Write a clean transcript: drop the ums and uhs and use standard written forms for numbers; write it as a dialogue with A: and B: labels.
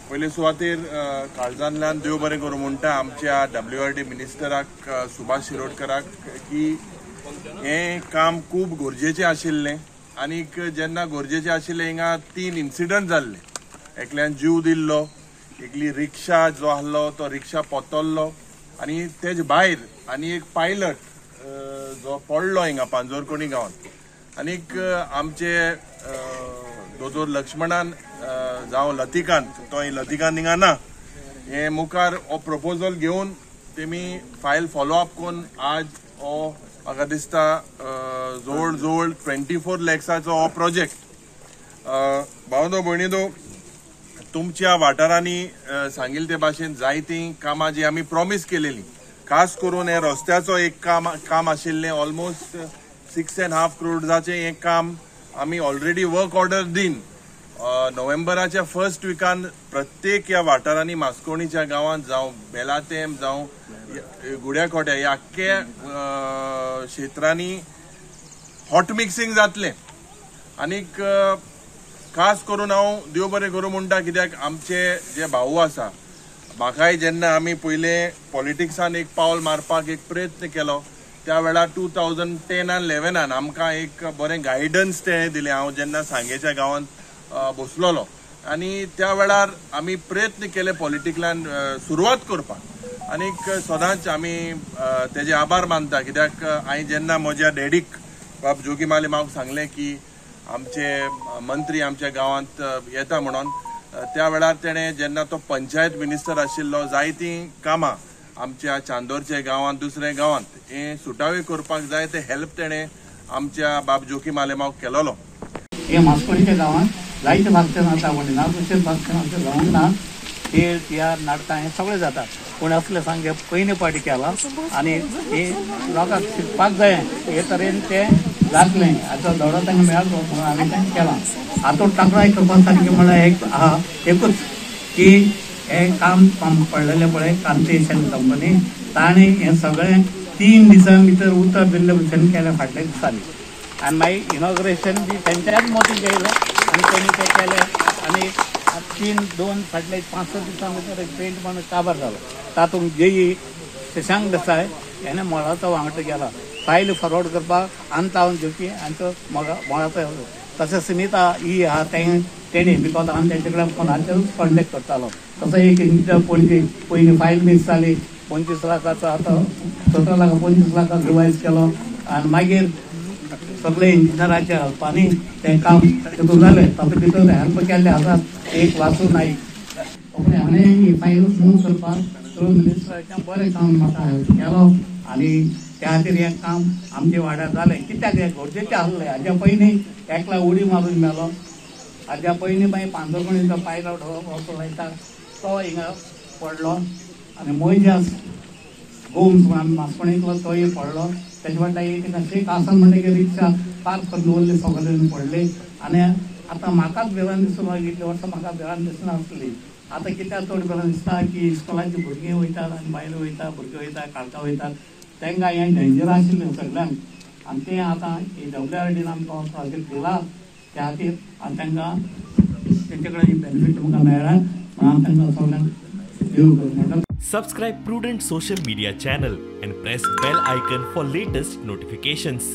A: पयले सुवातेर काळजांतल्यान देव बरें करूं म्हणटा आमच्या WRD मिनिस्टराक सुभाष शिरोडकराक की हें काम खूब गरजेचें आशिल्लें आनीक जेन्ना गरजेचें आशिल्लें हिंगा 3 इन्सिडंट जाल्ले. एकल्यान जीव दिल्लो, एकली रिक्षा जो आहलो तो रिक्षा पोतल्लो आनी तेज भायर आनी एक पायलट जो पडलो हिंगा पांजोरकोणी गांवांत. आनीक आमचे दोतोर लक्ष्मणान जावं लतिकांत, तो लतिकांत हिंगा ना, हे मुखार हो प्रपोजल घेवन तेमी फायल फॉलोअप करून आज हो म्हाका दिसता जवळ जवळ 24 लॅक्साचो हो प्रोजेक्ट. भावंदो भयणींनो, तुमच्या वाठारांनी सांगिल्ले ते भाशेन जायतीं कामां जी आमी प्रॉमीस केलेली, खास करून हे रस्त्याचो एक काम आशिल्लें ऑलमोस्ट 6.5 करोडाचें हें काम आमी ऑलरेडी वर्क ऑर्डर दीन नोव्हेंबराच्या फर्स्ट विकान प्रत्येक ह्या वाठारांनी मास्कोणीच्या गांवांत जावं बेलातेम जावं गुड्याकोट्या ह्या आख्ख्या क्षेत्रांनी हॉट मिक्सिंग जातलें. आनीक खास करून हांव देव बरें करूं म्हणटा कित्याक आमचे जे भाऊ आसा, म्हाकाय जेन्ना आमी पयले पॉलिटिक्सान एक पावल मारपाक एक प्रयत्न केलो त्या वेळार 2010 आनी 11 आमकां एक बरें गायडन्स तेणें दिलें. हांव जेन्ना सांगेच्या गांवांत बसलेलो आनी त्या वेळार आमी प्रयत्न केले पॉलिटिकलान सुरवात करपाक आनीक सदांच आमी तेजे आभार मानता कित्याक हांवें जेन्ना म्हज्या डॅडीक बाब जोगी माले मावक सांगलें की आमचे मंत्री आमच्या गांवांत येता म्हणून, त्या वेळार तेणें जेन्ना तो पंचायत मिनिस्टर आशिल्लो जायतीं कामां आमच्या चांदोरच्या गांवांत दुसऱ्या गांवांत हें सुटावे करपाक जाय ते हेल्प तेणें आमच्या बाब जोकी मालेमावक केलोलो.
B: हे मास्कोणीच्या गांवांत जायते भागच्यान आतां ना तशेंच भागच्यान आमच्या गांवांत ना खेळ तियार नाटकां हें सगळें जाता, पूण असलें सामकें पयले पाटी केलां आनी हे लोकांक शिकपाक जाय हे तरेन तें जातलें हाचो धडो तांकां मेळटलो म्हणून आमी तें केलां. आतां तक्रार करपा सारकें म्हणल्यार एक आहा एकूच की हें काम पडलेलें पळय कांतेशन कंपनी ताणें हें सगळें 3 दिसां भितर उतर दिल्ले भशेन केलें फाटल्या दिसांनी आनी मागीर इनॉग्रेशन बी तेंच्याच मतीं केलें आनी तेणी तें केलें आनी 3-2 फाटले 5-6 दिसां भितर एक पेंट म्हणून काबार जालो. तातूंत जेई शशांक देसाय हेणें मोळाचो वांगडो गेला फायल फॉरवर्ड करपाक आनी जोकी हांचो मोळाचो. तशें सुनीता ही आहा तेणी because हांव तेंचे कडेन फोनाचेरूच कॉन्टेक्ट करतालो. तसो एक इंजिनियर पणजी पयलीं फायल मीस जाली 25 लाखाचो, आतां 17 लाख 25 लाखाक रिवायज केलो आनी मागीर सगळे इंजिनियराच्या हेल्पांनी तें काम तितून जालें. तातूंत भितर हेल्प केल्ले आसात एक वासू नाईक हाणें ही फायल मूव करपाक थ्रू मिनिस्टराचें बरें काम म्हाका हेल्प केलो आनी त्या खातीर हें काम आमच्या वाड्यार जालें. कित्याक हें गरजेचें आसलें. हाज्या पयलीं एकला उडी मारून मेलो, हाज्या पयलीं मागीर पांजरकोणीचो पायलट असो लायता तो हिंगा पडलो आनी मोयजास गोम्स म्हणून आमी मास्कोणींतलो तोय पडलो. तेजे वांगडा एक शेख आसन म्हणटकीर रिक्षा पार्क करून दवरली सगळे पडली आनी आतां म्हाकाच भिरांत दिसूंक लागली. इतले वर्सां म्हाका भिरांत दिसनासली, आतां कित्याक चड भिरांत दिसता की इस्कॉलाची भुरगीं वयतात आनी बायलो वयता, भुरगे वयता, काळखां वयतात, तांकां हें डेंजर आशिल्लें सगळ्यांक आनी तें आतां WRDन आमकां प्रोजेक्ट दिला त्या खातीर आनी तांकां तेंचे कडेन बेनिफीट तुमकां मेळ्ळा म्हणून तांकां सगळ्यांक देव करूं म्हणटा.
C: Subscribe Prudent Social Media channel and press bell icon for latest notifications.